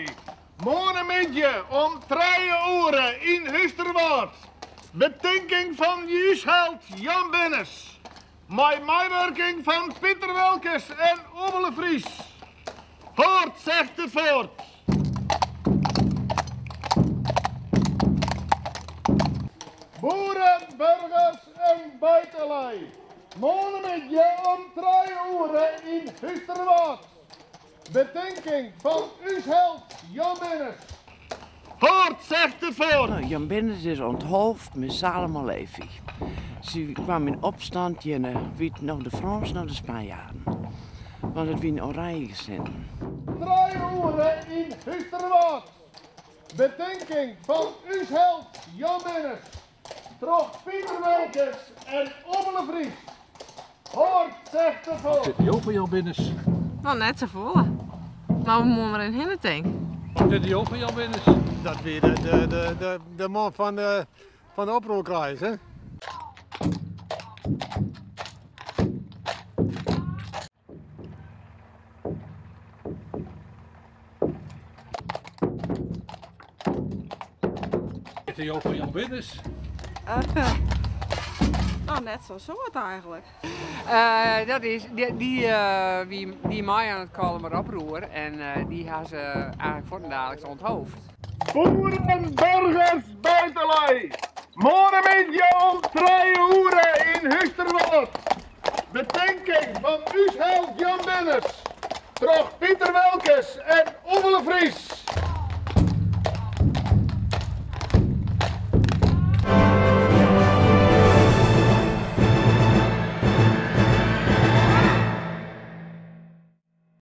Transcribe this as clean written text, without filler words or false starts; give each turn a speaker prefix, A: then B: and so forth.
A: Buitenlui. Moarnemiddei om trije oere yn Hústerwâld. Betinking fan ús held Jan Binnes. Mei meiwurking fan Piter Wilkens en Oebele Vries. Hoort zegt het voort. Boeren, burgers en buitenlui. Moarnemiddei om trije oere yn Hústerwâld. Betinking fan ús held Jan Binnes. Hoort zegt het voort.
B: Nou, Jan Binnes is onthoofd met Salomo Levy. Sy kwam yn opstand tsjin de, wie noch de Frânsen of de Spanjaarden. Want it wiene Oranjegesinten.
A: Trije oere yn Hústerwâld. Betinking fan ús held Jan Binnes. Troch Piter Wilkens en Oebele Vries. Hoort zegt het
C: Wat
A: voort.
C: witte jo fan Jan Binnes?
D: No, net safolle. Mar we moatte mar even hinne tink.
C: Wat witte jo fan Jan Binnes?
E: Dat wie de, de, de, de, de man fan de, fan de oproerkraaiers, hè?
C: Witte jo fan Jan Binnes?
D: No, net sa'n soad eigenlik.
F: Dat is, dy wie die mei oan it Kollumer oproer en dy ha se eigenlik fuortendaliks onthoofd.
A: Boeren, burgers.